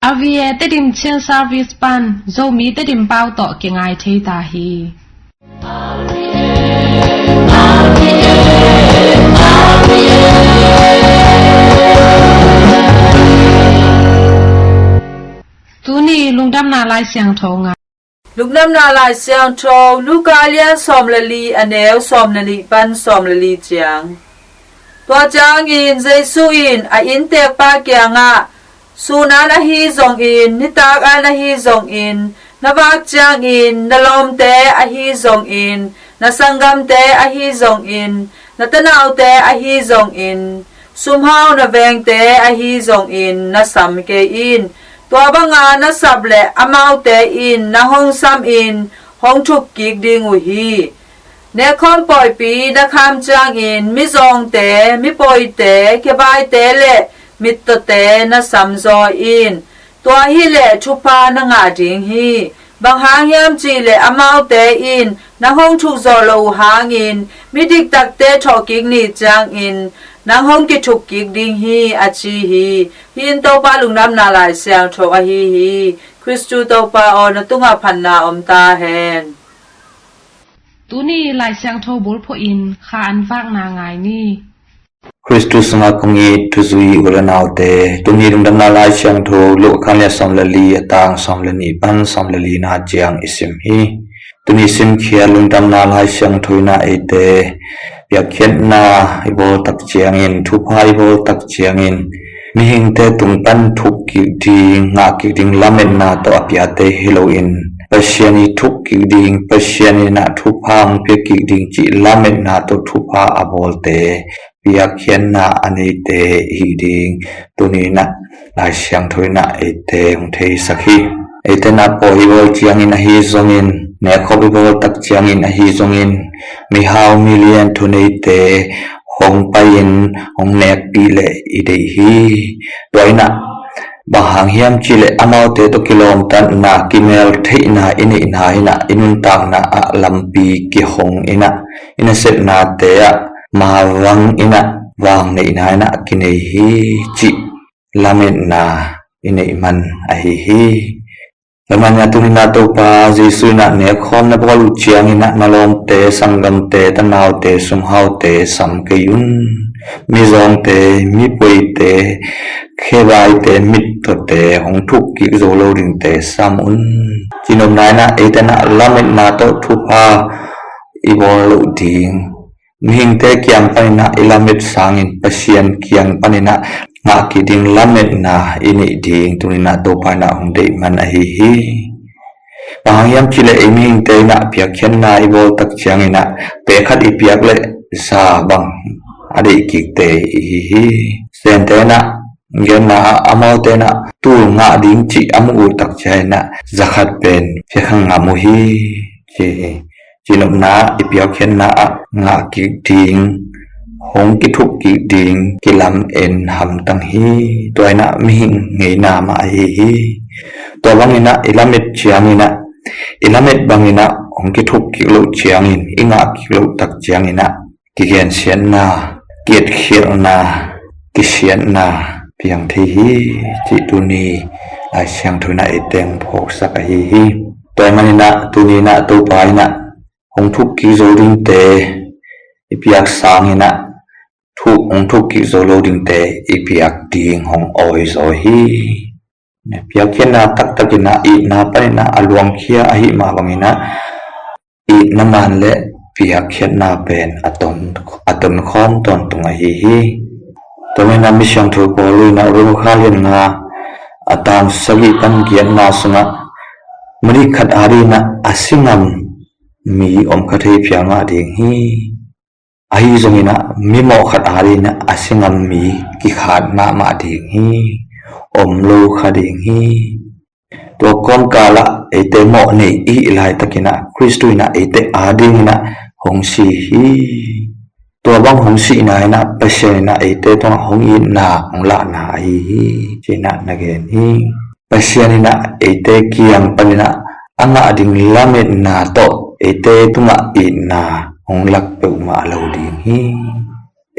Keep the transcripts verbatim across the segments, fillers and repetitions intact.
R V A Tedim Chin Service pan Zomi Tedim pau tawh kingai thei ta hi. Tuni lungdamna Lai Siangtho ngai. Lungdamna Lai Siangtho, Luka lian sawm le li, a neu sawm le nih pan sawm le li ciang. Tua ciangin Jesu in a inntekpa kiangah, "Sun an ahi zongin, nitak an ahi zongin, na vak ciangin na lawmte ahi zongin, na sanggamte ahi zongin, na tanaute ahi zongin, sumhau na vengte ahi zongin na sam kei in. Tua banga na sap le amaute in nang hong sam in, hong thuk kik ding uh hi. Nekhawm pawipi na kham ciangin mizawngte, mipoite, kebaite le mittawte na samzaw in. Tua hileh thupha na ngah ding hi. Bang hang hiam cihleh amaute in nang hong thukzawh loh uh hangin, midiktakte thawhkik ni ciangin nang hong kithuk kik ding hi," a ci hi. Hih in Topa Lungdamna Lai Siangtho ahi hi. Khristu Topa aw, na tungah phatna om ta hen. Tuni Lai Siangtho bulphuh in kha an vakna ngai ni. Khristu sungah kong it thuzui u le naute, tuni Lungdamna Lai Siangtho Luka lian sawm le li, a tang sawm le nih pan sawm le lina ciang i sim hi. Tuni simkhiat Lungdamna Lai Siangtho in ah eite piakkhiatna i bawl tak ciangin, thupha i bawl tak ciangin, mihingte tung pan thuk kik ding, ngah kik ding lametna tawh a piate hi loin, Pasian i thuk kik ding, Pasian in ah thupha hong pia kik ding cih lametna tawh thupha a bawlte, piakkhiatna a neite i hi ding tuni in ah Lai Siangtho in ah eite hong theisak hi. Eite in ah pawi i bawl ciangin ahi zongin, nekhawm i bawl tak ciangin ahi zongin, mihau milian thuneite hong pai-in hong nekpih leh i deih hi. Tua in ah bang hang hiam cihleh amaute tawh kilawmtatna, kimeltheihna i neihna in ah i nuntakna ah lampi kihong in ah, i nasepnate ah mavang in ah vang neihna in ah kinei hi cih lametna i neih man ahi hi. Tua manin ah tuni in ah Topa Jesu in ah, "Nekhawm na bawl uh ciangin ah na lawmte, sanggamte, tanaute, sumhaute sam kei un. Mizawngte, mipoite, khebaite, mittawte, hong thuk kik zo lo dingte sam un," ci nopna in ah eite in ah lametna tawh thupha i bawl loh ding, mihingte kiang panin ah i lamet sangin Pasian kiang panin ah ngah kik ding lametna i neih ding tuni in ah Topa in ah hong deih man ahi hi. Bang hang hiam cihleh ei mihingte in ah piakkhiatna i bawl tak ciangin ah, pek khat i piak leh za bang a deih kikte i hi hi. Sente in ah genna ah, amaute in ah tul ngah ding cih a muh uh tak ciangin ah za khat pen pia kha ngam uh hi, ci hi. Ci nopna ah i piakkhiatna ah ngah kik ding, hong kithuk kik ding kilamen hamtang hi. Tua in ah mihing ngeina mah ahi hi. Tua bangin ah i lamet ciangin ah, i lamet bangin ah hong kithuk kik loh ciangin, i ngah kik loh tak ciangin ah kigensiatna, kietkhialhna, kisiatna piang thei hi, cih tuni Lai Siangtho in ah eite hong phawksak ahi hi. Tua manin ah tuni in ah Topa in ah hong thuk kik zo dingte i piak sangin ah, thuk, hong thuk kik zo lo dingte i piak ding hong awi zaw hi. Piakkhiatna taktak in ah itna panin ah a luangkhia ahih mah bangin ah, itna man le piakkhiatna pen a ton, a tonkhawm tawntung ahi hi. Tua manin ah Misiangtho Paul in ah Rom kha lian nga, a tang sagih pan giatna sungah, "Mani khat adingin ah a si ngam mi om kha thei phial mah ding hi. Ahi zongin ah mimawh khat adingin ah a si ngam mi kikhat mahmah ding hi, om lo kha ding hi." Tua kawmkal ah eite mawh nei i hih laitakin ah Khristu in ah eite adingin ah hong si hi. Tua bang hong sihna in ah Pasian in ah eite tungah hong itna, hong lahna ahi hi, ci-in ah na gen hi. Pasian in ah eite kiang panin ah a ngah ding lametna tawh eite tungah itna hong lak peuhmah lo ding hi.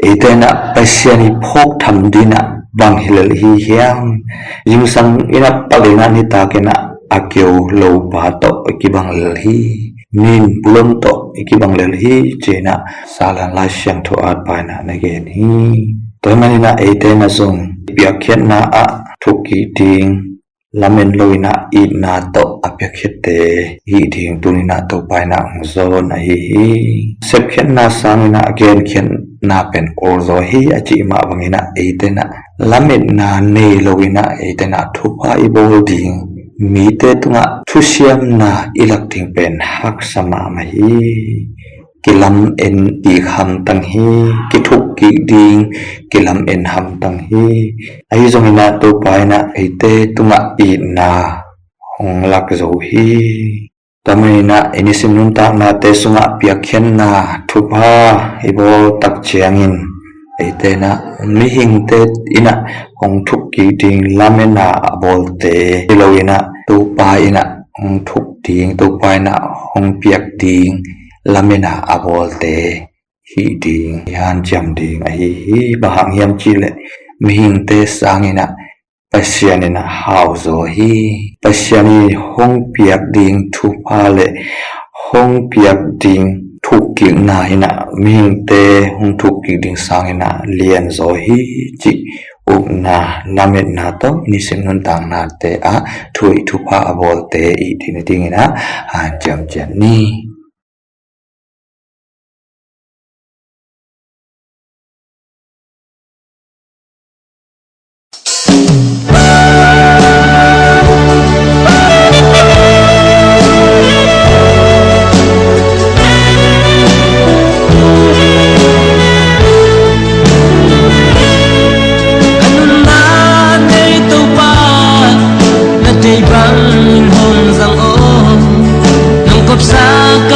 Eite in ah Pasian i phawk tham dingin ah bang hi lel hi hiam? Zingsang in ah palh in ah nitak in ah a keu lopa tawh i kibang lel hi. Min pulon tawh i kibang lel hi, ci-in ah Salan Lai Siangtho atpa in ah na gen hi. Tua ahih manin ah eite in ah zong piakkhiatna ah thuk kik ding lamen lo in ah itna tawh a piakkhiatte hih ding tuni-in ah Topa in ah hong zawn ahi hi. Sepkhiatna sangin ah genkhiatna pen olzaw hi a cih mah bangin ah eite in ah lametna nei lo in ah eite in ah thupha i bawl ding, mite tungah thusiamna i lak ding pen haksa mahmah hi. Kilamen kik hamtang hi, kithuk kik ding kilamen hamtang hi. Ahi zongin ah Topa in ah eite tungah itna hong lak zo hi. Tua ahih manin ah i nisim nuntaknate sungah piakkhiatna thupha i bawl tak ciangin eite in ah mihingte in ah hong thuk kik ding lamen a a bawlte hi lo in ah Topa in ah hong thuk ding, Topa in ah hong piak ding lamen a a bawlte hih ding i hanciam ding ahi hi. Bang hang hiam cih leh mihingte sangin ah Pasian in ah hau zaw hi. Pasian in hong piak ding thupha le hong piak ding thukkikna in ah mihingte hong thukkik ding sangin ah lianzaw hi cih upna lametna tawh i nisim nuntaknate ah thu hoih thupha a bawlte i hih theih nadingin ah hanciam ciat ni. Ka nunna nei Topa, na deih bangin hong zang aw. Nong kopsak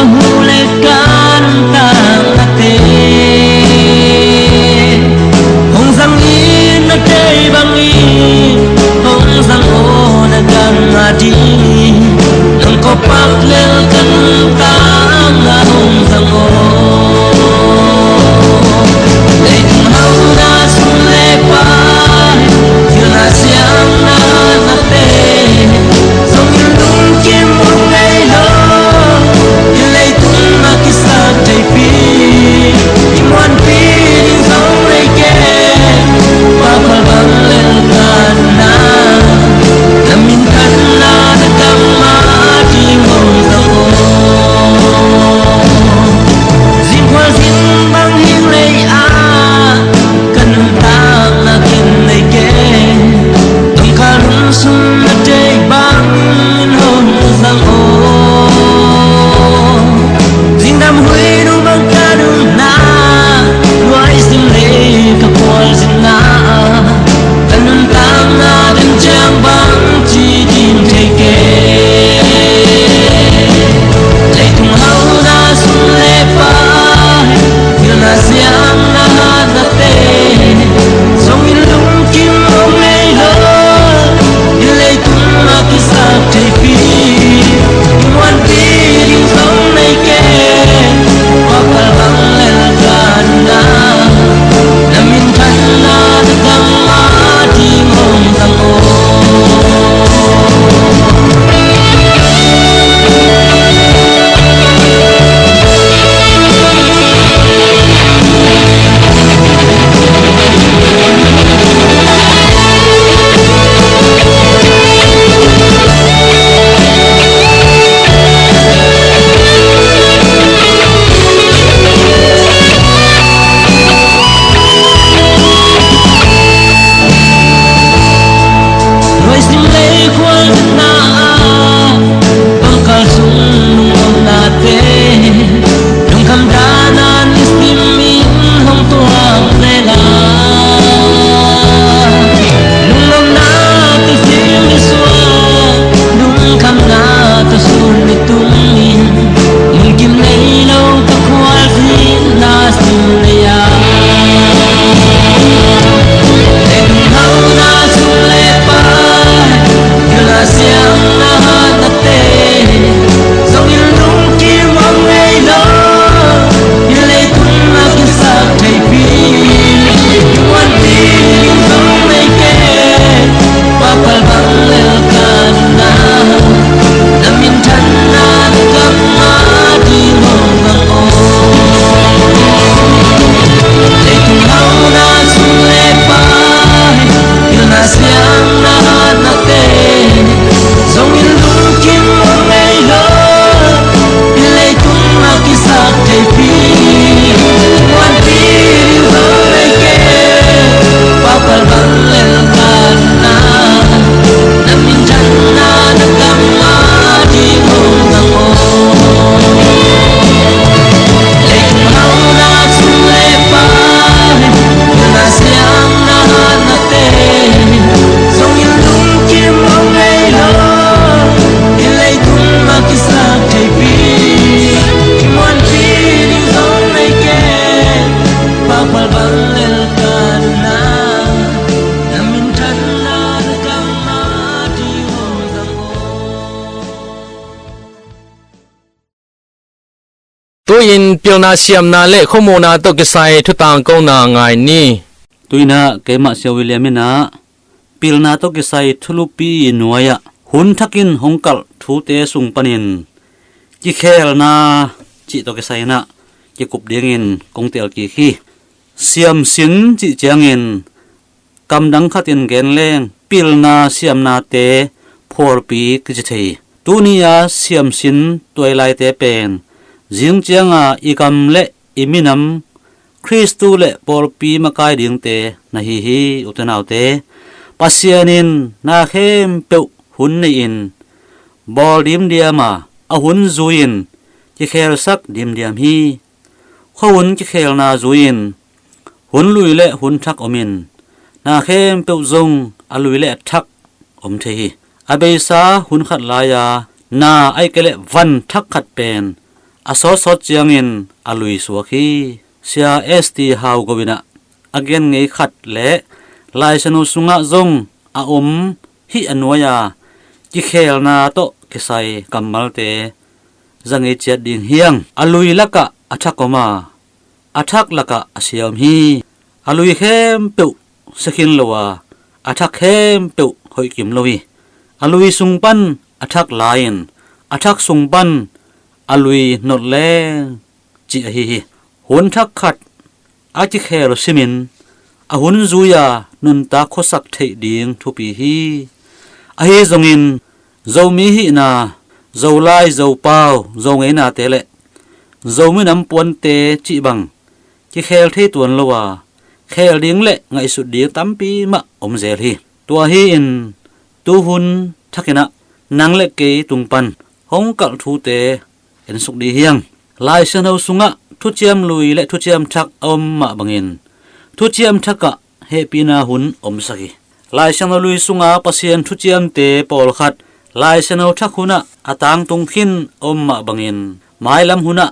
Tu-in pilna siamna le khuamuhna tawh kisai thutang kona ngai ni. Tu-in ah keimah Sia William in ah pilna tawh kisai thulupi nuai-ah hun thakin hong kalh thute sung panin kikhelna cih tawh kisai in ah kikup dingin kong teel kik hi. Siamsin cih ciangin kamdang khatin gen leng pilna siamnate phualpi kici thei hi. Tuni-a siamsin tuailaite pen zing cianga i gam le i minam Khristu le pawlpi makai dingte na hi hi. Ute naute, Pasian in na khempeuh hun nei-in bawl dimdiam a, a hun zui-in kikhelsak dimdiam hi. Khuahun kikhelna zui-in hun lui le hun thak om in na khempeuh zong a lui le a thak om thei hi. A beisa hun khat lai-a na ahih kei leh van thak khat pen a sawtsawt ciangin a lui suak hi. Sia S T Hau Go in ah a gen ngei khat le Lai Siangtho sungah zong a om hih a nuai-a kikhelna tawh kisai kammalte za ngei ciat ding hi hang. A lui lakah a thak om a, a thak lakah a sia om hi. A lui khempeuh sia khin lo a, a thak khempeuh hoih kim lo hi. A lui sung pan a thak la-in a thak sung pan a lui nolh leng cih ahi hi. Hun thak khat a kikhel simin a hun zui-a nuntak khuasak theih ding thupi hi. Ahi zongin Zomi hihna, Zolai, Zopau, Zo ngeinate le Zomi nam puante cih bang kikhel thei tuan lo a, khel ding le ngaihsut ding tampi mah om zel hi. Tua hi-in tuhun thakin ah nang le kei tung pan hong kalh thute en suk dih hi hang. Lai Siangtho sungah thuciam lui le thuciam thak a om mah bangin thuciam thakah hehpihna hun omsak hi. Lai Siangtho lui sunga Pasian thuciamte pawlkhat Lai Siangtho thak hunah a tangtung khin a om mah bangin mailam hunah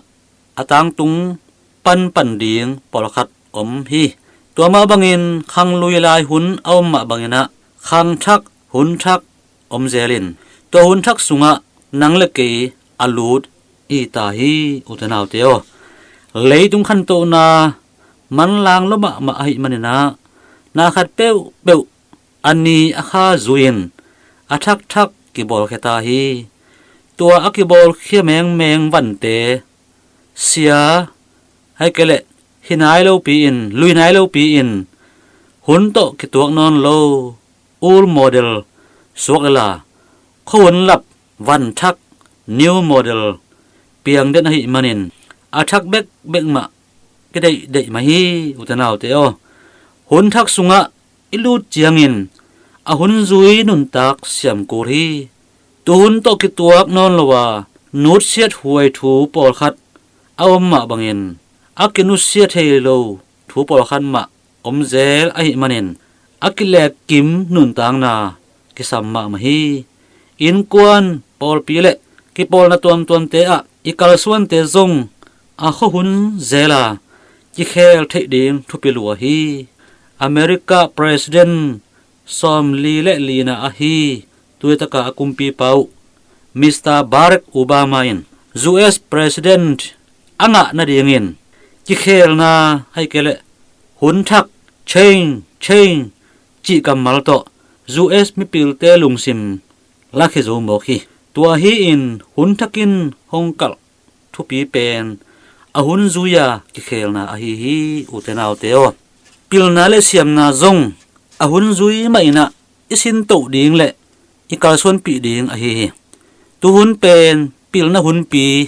a tangtung panpan ding pawlkhat om hi. Tua mah bangin khang lui lai hun a om mah bangin ah khang thak, hun thak om zelin tua hun thak sungah nang le kei a lut i ta hi. Ute naute aw, leitung khantohna manlang lua mahmah ahih manin ah na khat peuhpeuh a ni a kha zui-in a thakthak kibawlkhia ta hi. Tua a kibawlkhia mengmeng vante sia, ahih kei leh hi nai lopi-in, lui nai lopi-in hun tawh kituak nawn lo old model suak lel a, khuahun lap van thak new model piang den ahih manin a thak bekbek mah kideihdei mah hi. Ute naute aw, hun thak sungah i lut ciangin a hun zui nuntak siam kul hi. Tuhun tawh kituak nawn lo a nutsiat huai thu pawlkhat a om mah bangin a kinutsiat thei lo thu pawlkhat mah om zel ahih manin a kilekkim nuntakna kisam mahmah hi. Innkuan, pawlpi le kipawlna tuamtuamte ah i kalsuante zong a khuahun zel a kikhel theih ding thupi lua hi. America President sawmli le lina ahi, tuitaka a kumpipa uh Mister Barack Obama in U S President a ngah nadingin kikhelna ahih kei leh hun thak, change, change cih kammal tawh U S mipilte lungsim lakhia zo mawk hi. Tua hi-in hun thakin hong kalh thupi pen a hun zui-a kikhelna ahi hi. Ute naute aw, pilna le siamna zong a hun zui mah in ah i sintoh ding le i kalsuanpih ding ahi hi. Tuhun pen pilna hunpi,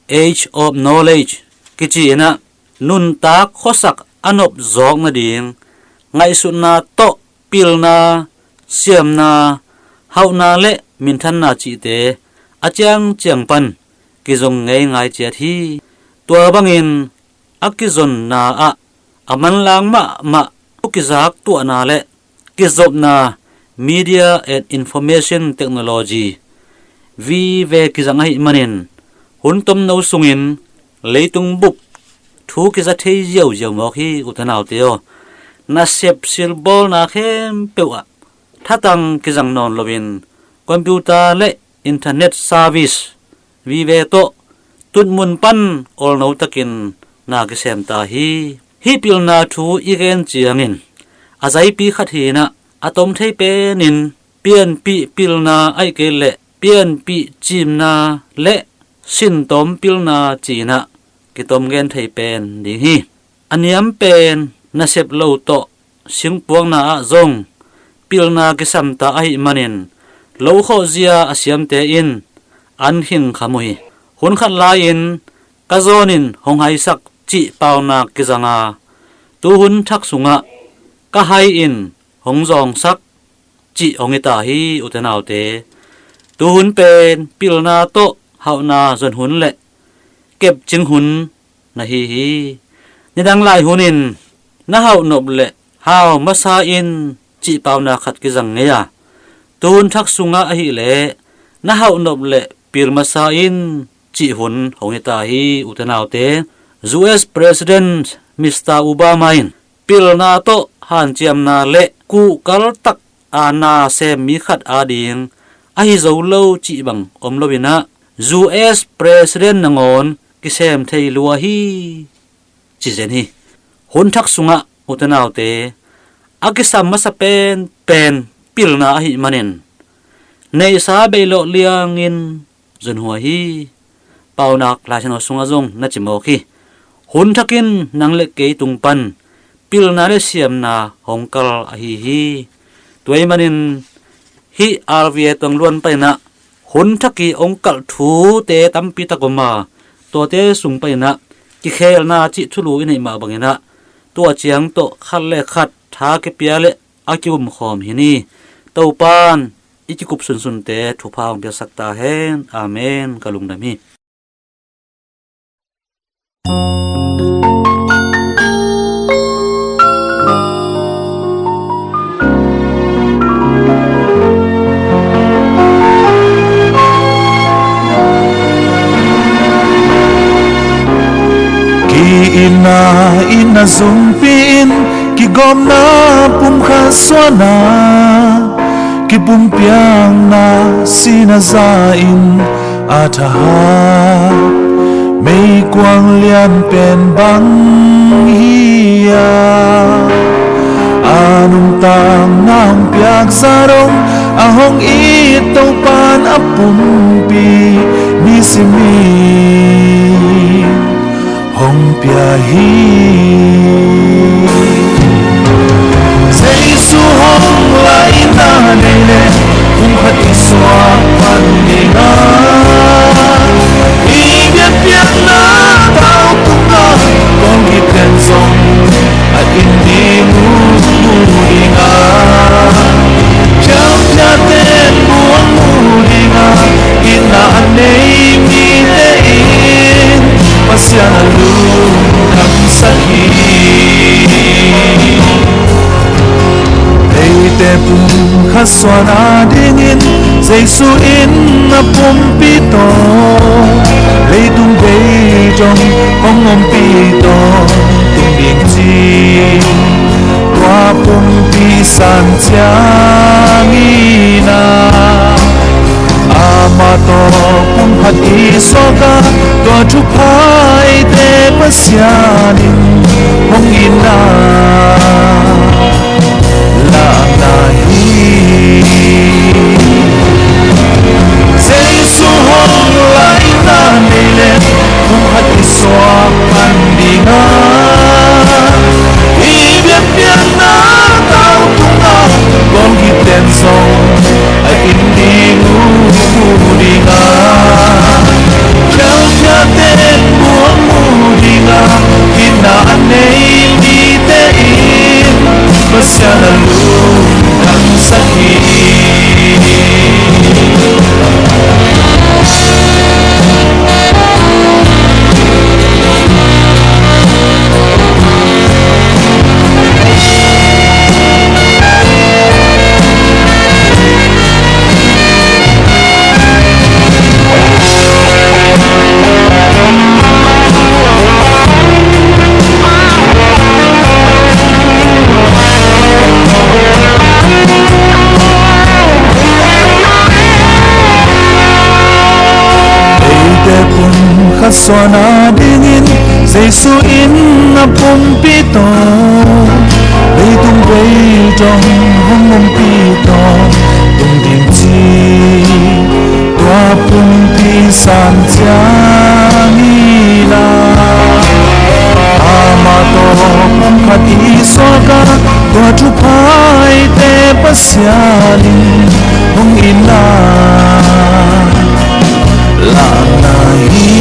Age of Knowledge kici in ah nuntak khuasak a nop zawk nading ngaihsutna tawh pilna, siamna, hauhna le minthanna cihte a ciangciang pan kizong ngeingai ciat hi. Tua bangin a kizonna ah a manlang mahmah thu kizak tuahna le kizopna, Media and Information Technology, vive kizang ahih manin hun tomno sungin leitung bup thu kiza thei ziauziau mawk hi. Ute naute aw, nasep silbawlna khempeuh ah thatang kizang nawn loin computer le internet service vive tawh tutmun pan olno takin na kisem ta hi. Hih pilna thu i gen ciangin a zaipi khat hinah a tom thei penin pianpih pilna ahih kei leh pianpih cimna le sintom pilna cinah kitom gen thei pen ding hi. A niam pen nasep lo tawh singpuakna ah zong pilna kisamta ahih manin lokhawhzia a siamte in an khingkham uh hi. Hun khat lai-in ka zawnin hong haisak cih paunak kizanga tuhun thak sungah ka hai-in hong zawngsak cih hong hi ta hi. Ute naute, tuhun pen pilna tawh hauhna zon hun le kepcing hun na hi hi. Nidang lai hunin na hauh nop le hau masa in cih paunak khat kizang ngei a, tuhun thak sungah ahileh na hauh nop le pil masa in cih hun hong hi ta hi. Ute naute, U S President Mister Obama in pilna tawh hanciamna le kuhkal tak a na sem mi khat ading ahi zo lo cih bang om loinah U S President nangawn kisem thei lua hi ci zen hi. Hun thak sungah ute naute, a kisam masa penpen pilna ahih manin neihsa beilawh liangin zunhuai hi. Paunak Lai Siangtho sungah zong na cimawk hi. Hun thakin nang le kei tung pan pilna le siamna hong kal ahi hi. Tua ahih manin hih R V A tong luan paninah hun thak i hong kalh thute tampi tak om a, tuate sung paninah kikhelna cih thulu i neih mah banginah tua ciang tawh khat le khat tha kipia le a kiumkhawm hi ni. Topan i kikup sunsunte thupha hong piaksak ta hen. Amen. Ka lungdam hi. Ki-itna in a zumpi in kigawmna pumkhat suahna, kipumpiakna sihna za in a thahat meikuang lianpen bang hi-a, a nuntakna hong piaksa dong a hong it Topan a pumpi nisimin hong pia hi. Jesu hong laina nei le pumkhat i suak pan ding a, i biakpiakna tau tungah kong kiten zong a in ding uh mu ding a, khialthiate muang mu ding a, itna a nei mite in Pasian a lungdamsak hi. Eite pumkhat suahna dingin Jesu in a pumpi tawh leitung bei dong hong ompih tawntung ding ci. Tua pumpi san ciangin a, amah tawh pumkhat i suak a, tua thupha eite Pasian in hong itna lakna hi. Jesu hong laina nei le pumkhat i suak pan ding a, i biakpiakna tau tungah kong kiten zong a in ding uh mu ding a, khialthiate muang mu ding a, itna a nei mite Ka suahna dingin Jesu in a pumpi tawh, leitung vei dong hong ompih tawh, tung ding ci tua pumpi san ciang hi la. Amah tawh pumkhat i suak a, tua thupha eite Pasian in hong ina lakna hi.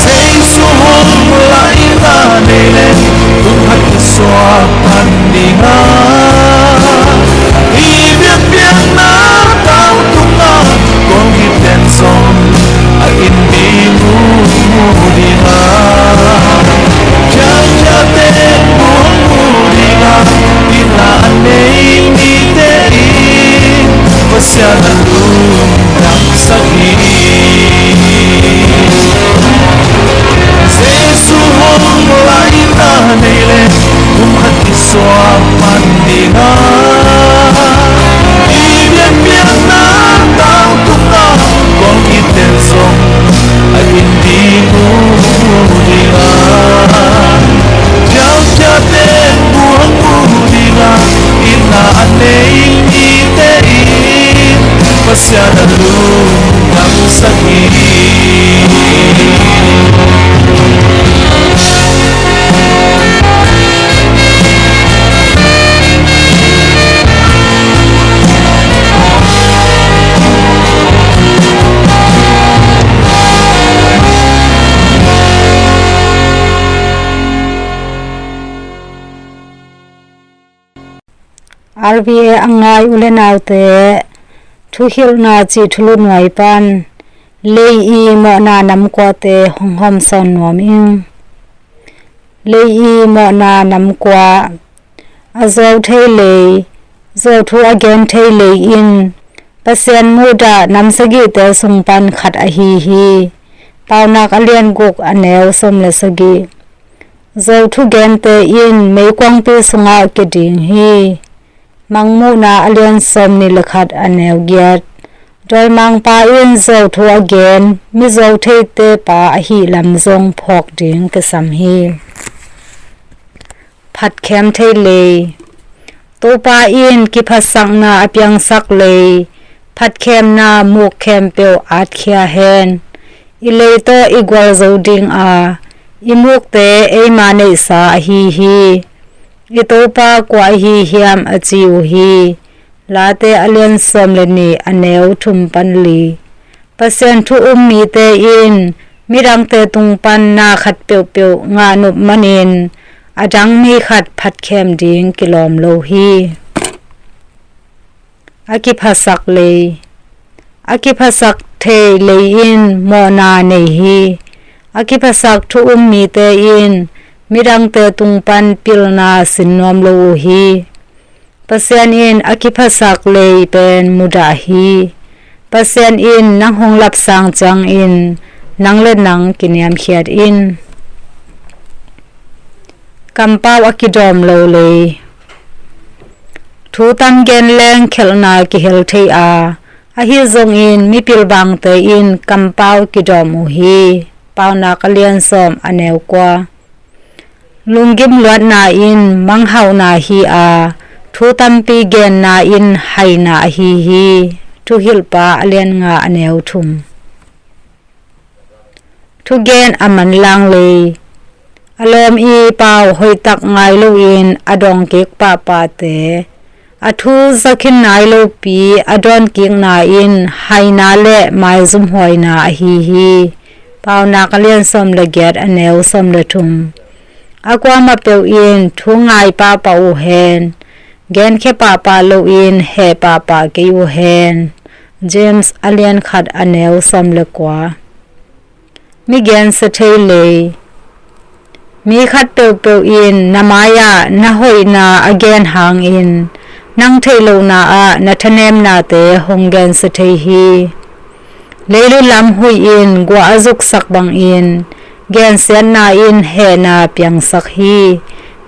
Jesu hong laina nei leh, pumkhat i suak pan ding a, i biakpiakna tangtung a, kong kiten zong a in ding uh mu ding a, khialkhialte mu mu ding a, ina a nei mite in Pasian a lungdamsak hi. Jesu hong laina nei leh, pumkhat i suak pan ding a, i biakpiakna tangtung a, kong kiten zong a in ding uh mu ding a, khialkhialte mu hong mu ding a, ina a nei mite in Pasian a lungdamsak hi. R V A a ngai u le naute, thuhilhna cih thulu nuai pan lei i mawhna namkuate hong hawmsawn nuam ing. Lei i mawhna namkua, a zuau thei lei, zuau thu a gen thei lei in Pasian mudah nam sagihte sung pan khat ahi hi. Paunak a lian guk a neu sawm le sagih. Zuau thugente in meikuangpi sungah kia ding hi. Mangmuhna a lian sawm nih le khat a neu giat. Dawimangpa in zuau thu a gen, mi zuau theite pa ahih lam zong phawk ding kisam hi. Phatkhem thei lei. Topa in kiphatsakna a piangsak lei, phatkhemna muk khempeuh atkhia hen. I lei tawh i gualzo ding a, i mukte eima neihsa ahi hi. I Topa kua ahi hiam a ci uh hi. Late a lian sawm le nih a neu thum pan li. Pasian thu um mite in midangte tung pan na khat peuhpeuh ngah nop manin a dang mi khat phatkhem ding kilawm lo hi. A kiphasak lei. A kiphasak thei lei in mawhna nei hi. A kiphasak thu um mite in midangte tung pan pilna sin nuam lo uh hi. Pasian in a kiphasak lei pen mudah hi. Pasian in nang hong lapsang ciangin nang le nang kiniamkhiat in. Kampau a kidawm lo lei. Thu tam gen leng khelhna kihel thei a, ahi zongin mipil bangte in kampau kidawm uh hi. Paunak a lian sawm a neu kua. Lunggim luatna in manghauhna hi a, thu tampi genna in haina ahi hi. Thuhilhpa a lian nga a neu thum. Thugen a manlang lei. A lawm i pau hoihtak ngai loin a dawngkik pahpahte, a thu zakhin nai lopi a dawnkikna in haina le maizumhuaina ahi hi. Paunak a lian sawm le giat a neu sawm le thum. A kuamah peuh in thu ngai pahpah uh hen. Genkhia pahpah loin heh pahpah kei uh hen. James a lian khat a neu sawm le kua. Mi gensia thei lei. Mi khat peuhpeuh in na mai-ah na hoihna a gen hangin nang theih lohna ah na thanemnate hong gensia thei hi. Leilut lam huih in guah a zuksak bangin gensiatna in hehna piangsak hi.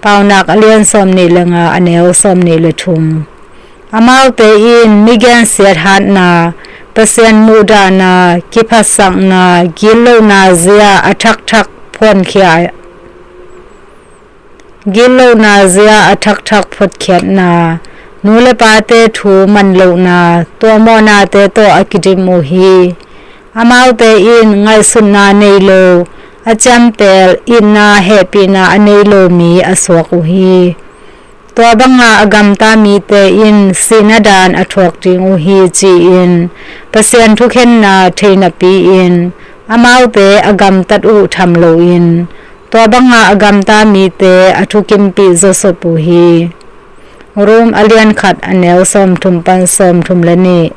Paunak a lian sawm nih le nga a neu sawm nih le thum. Amaute in mi gensiat hatna, Pasian muhdahna, kiphatsakna, gitlohna zia a thakthak phuankhia, gitlohna zia a thakthak phuatkhiatna, nu le pate thu manlohna, tua mawhnate tawh a kidim uh hi. Amaute in ngaihsutna nei lo, a ciampel, itna hehpihna a nei lo mi a suak uh hi. Tua banga a gamta mite in sihna daan a thuak ding uh hi, ci-in Pasian thukhenna thei napi-in amaute a gamtat uh tham loin, tua banga a gamta mite a thukimpih zawsop uh hi. Rom a lian khat, a neu sawmthum pan sawmthum le nih.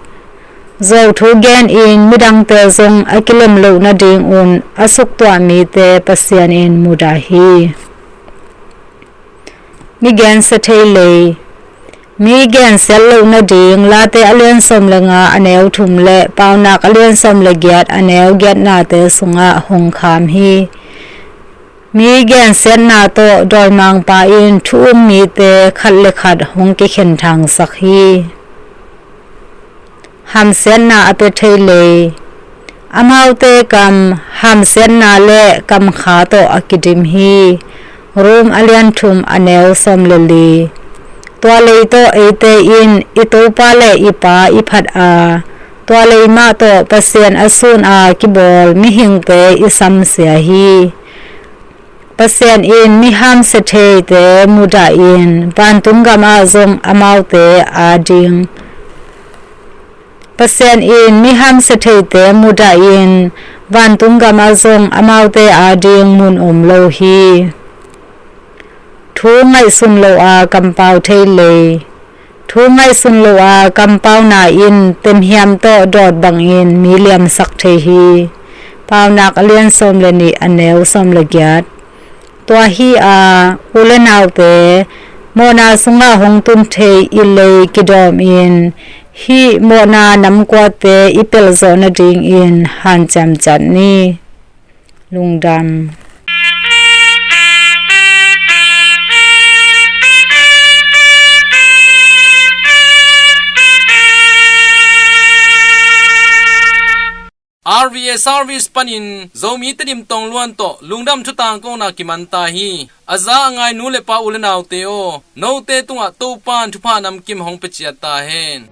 Zuauthu genin midangte zong a kilem loh nadingun a suktuah mite Pasian in mudah hi. Mi gensia thei lei. Mi gensiat loh nading Late a lian sawm le nga, a neu thum le Paunak a lian sawm le giat, a neu giatnate sungah hong kham hi. Mi gensiatna tawh dawimangpa in thu um mite khat le khat hong kikhen thangsak hi. Hamsiatna a pia thei lei. Amaute kam hamsiatna le kamkha tawh a kidim hi. Rom a lian thum, a neu sawm le li. Tua lei tawh eite in i Topa le i Pa i phat a, tua lei mah tawh Pasian a sun a kibawl mihingte i samsia hi. Pasian in mi hamsia theite mudahin vantung gamah zong amaute ading. Pasian in mi hamsia theite mudahin vantung gamah zong amaute ading mun om lo hi. Thu ngaihsun lo a kampau thei lei. Thu ngaihsun lo a kampauna in temhiam tawh dawt bangin mi liamsak thei hi. Paunak a lian sawm le nih, a neu sawm le giat. Tua hi a, u le naute, mawhna sungah hong tun thei i lei kidawmin hih mawhna namkuate i pelh zawh nadingin hanciam ciat ni. Lungdam. R V A service panin Zomi Tedim Tongluan tawh lungdam thutang kona kiman ta hi. A za a ngai nu le pa, u le naute aw, note tungah Topan thupha namkim hong pia ciat ta hen.